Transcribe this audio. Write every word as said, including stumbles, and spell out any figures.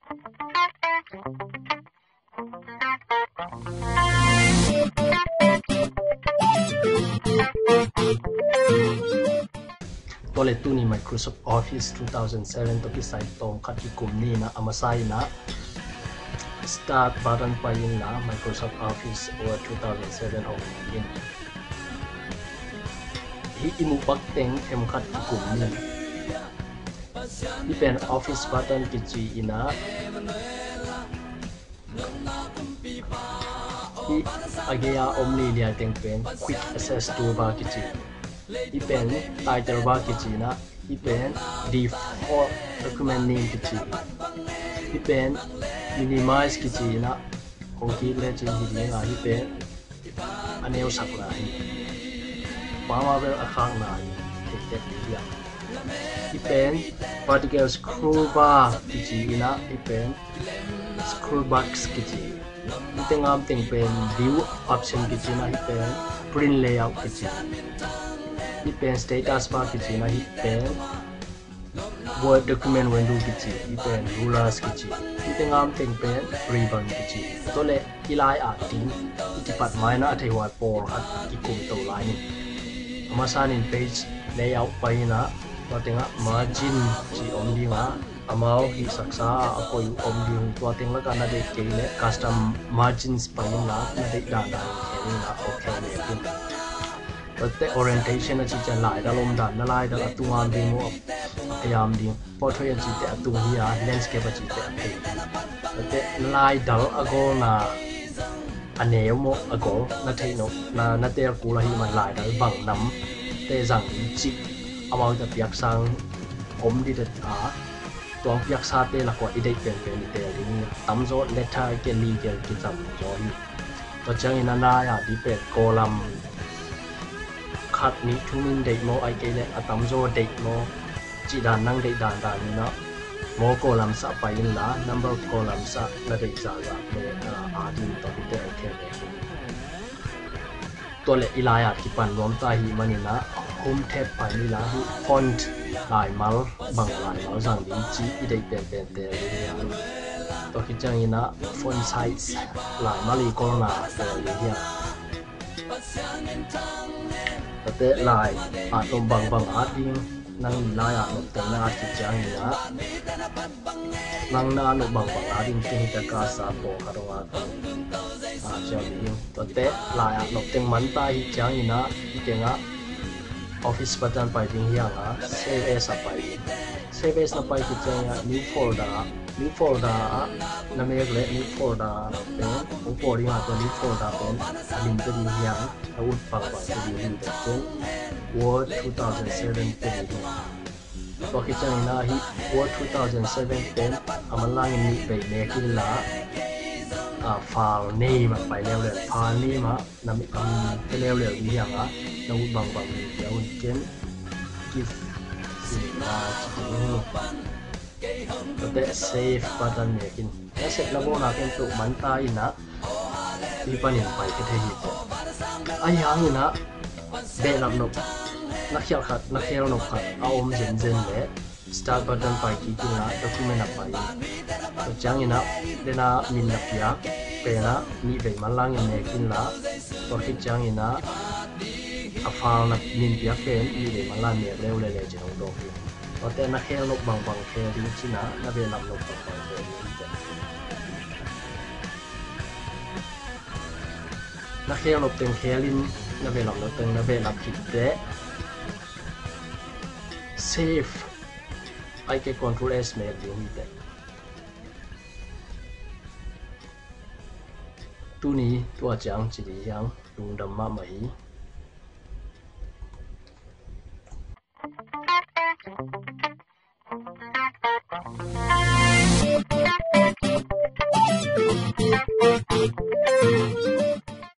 Tua le tuni Microsoft Office two thousand seven tawh kisai tawm khat kikum ni in ah, a masa in ah Start button pai inla Microsoft Office Word two thousand seven hong in. Hih i muh bak teng hem khat kikum ni. Hih pen Office button kici in ah, hih a gei-a om ni liai teng pen Quick Access Toolbar kici. Hih pen Title Bar kici in ah, hih pen Default Document Name kici. Hih pen Minimize kici in ah, hong kik lecin hih ding a, hih pen a neusakna hi. Pama bel a khakna hi. Theitek hi a. Hih pen Vertical Scroll Bar kici in ah, hih pen Scroll Box kici. Hih teng a om teng pen View Option kici in ah, hih pen Print Layout kici. Hih pen Status Bar kici in ah, hih pen Word Document Window kici, hih pen Rulers kici, hih teng a om teng pen Ribbon kici. Tua le i lai at ding, i kipat ma in ah a thei huai pawlkhat kikum to lai ni. A masa in Page Layout pai in ah, tua teng ah Margin ci om ding a, amau hih saksa a koi uh om ding, tua teng lak ah na deih kei le Custom Margins pai inla, na deih dandan in khen inla, okay mek in. Tua teh Orientation a ci ciang laidal om dan, na laidal a tung a om ding maw, a phei a om ding. Portrait a ci teh a tung hi a, Landscape a ci teh a phei. Tua teh na laidal a golna a neu maw a gol, na theih nop, na, na teel kul ahih man laidal bang nam teh zang ding cih, amau teh piaksang om ding teh a, tua piaksate lak uah i deih penpen i teel ding hi. Tamzaw letter kei legal kicam zaw hi. Tua ciangin a nai-at ding pen column khat nih thum in deih maw, ahih kei leh a tamzaw deih maw, cih dan nang deih dandan in ah more columns ah pai inla, number of columns ah na deih zahzah le, ah, at in tua hi teh okay le. Tua le i lai-at kipan nuam ta ahih manin ah Home tab pai inla, hih font laimal, bang laimal zang ding cih i deih penpen teel ding hi a. Tua khit ciangin ah font size, laimal i kolna teel ding hi a. Tua teh lai at nop bangbang at ding, nang lai at nop teng na at khit ciangin ah, nang na at nop bangbang at ding, ken hih teh ka sa pawlkhat hong at ding. Ah, ciang ding. Tua teh lai at nop teng man ta ahih ciangin ah, hih teng ah Office button pai ding hi hang a, Save As ah pai ding. Save As na pai khit ciangin ah new folder, new folder ah na mek leh new folder pen hong pawl ding a, tua new folder pen a min pia ding hi hang, na ut bangbang pia ding hi, tua ciang Word two thousand seven pia ding hi. Tua khit ciangin ah hih Word two thousand seven pen a manlangin nih vei mek inla, ah, file name ah pai leuleu, file name ah na min, a min pia leuleu ding hi hang a, na ut bangbang min pia un, ken Gift Cinema ci ding hi. Tua teh Save button mek in. Na save na bawlna khempeuh man ta in ah, hih panin pai khia thei hi teh. Ahih hangin ah behlap nop, na khial khat, na khel nop khat a om zenzen leh Start button pai kik inla, document ah pai in. Tua ciangin ah, den a min na piak pen ah nih vei manlangin mek inla, tua khit ciangin ah a file na min piak pen nih vei manlang mek leuleu lecin hong dawk hi. Tua teh na khel nop bangbang khel ding ci-in ah, na behlap nop bangbang khel ding ci-in. Na khel nop teng khel in, na behlap nop teng na behlap khit teh Save, ahih kei leh Control S mek ding hi teh. Tuni tua ciang ci ding hi hang, lungdam mahmah hi.